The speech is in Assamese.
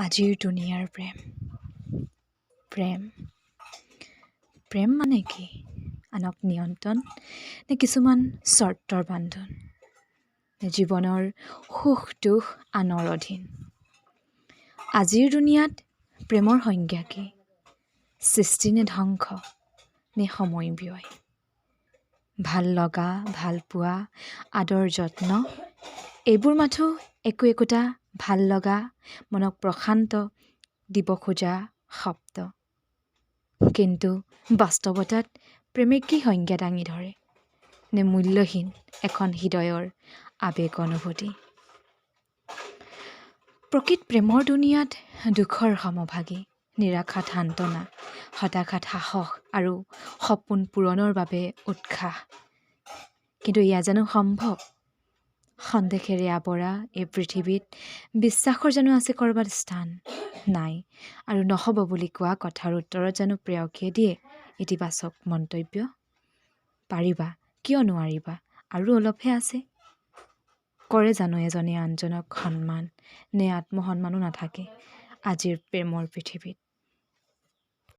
আজিৰ দুনিয়াৰ প্ৰেম। প্ৰেম, প্ৰেম মানে কি? আনক নিয়ন্ত্ৰণ নে কিছুমান চৰ্তৰ বান্ধোন, নে জীৱনৰ সুখ দুখ আনৰ অধীন? আজিৰ দুনিয়াত প্ৰেমৰ সংজ্ঞা কি? সৃষ্টি নে ধ্বংস, নে সময় ব্যয়? ভাল লগা, ভাল পোৱা, আদৰ যত্ন, এইবোৰ মাথো একো একোটা ভাল লগা, মনক প্ৰশান্ত দিব খোজা শব্দ। কিন্তু বাস্তৱতাত প্ৰেমে কি সংজ্ঞা দাঙি ধৰে? নে মূল্যহীন এখন হৃদয়ৰ আৱেগ অনুভূতি? প্ৰকৃত প্ৰেমৰ দুনিয়াত দুখৰ সমভাগী, নিৰাশাত সান্তনা, হতাশাত সাহস আৰু সপোন পূৰণৰ বাবে উৎসাহ। কিন্তু এয়া জানো সম্ভৱ? সন্দেহেৰে আৱৰা এই পৃথিৱীত বিশ্বাসৰ জানো আছে ক'ৰবাত স্থান? নাই আৰু নহ'ব বুলি কোৱা কথাৰ উত্তৰত জানো প্ৰেয়সীয়ে দিয়ে ইতিবাচক মন্তব্য? পাৰিবা, কিয় নোৱাৰিবা, আৰু অলপহে আছে। কৰে জানো এজনে আনজনক সন্মান, নে আত্মসন্মানো নাথাকে আজিৰ প্ৰেমৰ পৃথিৱীত?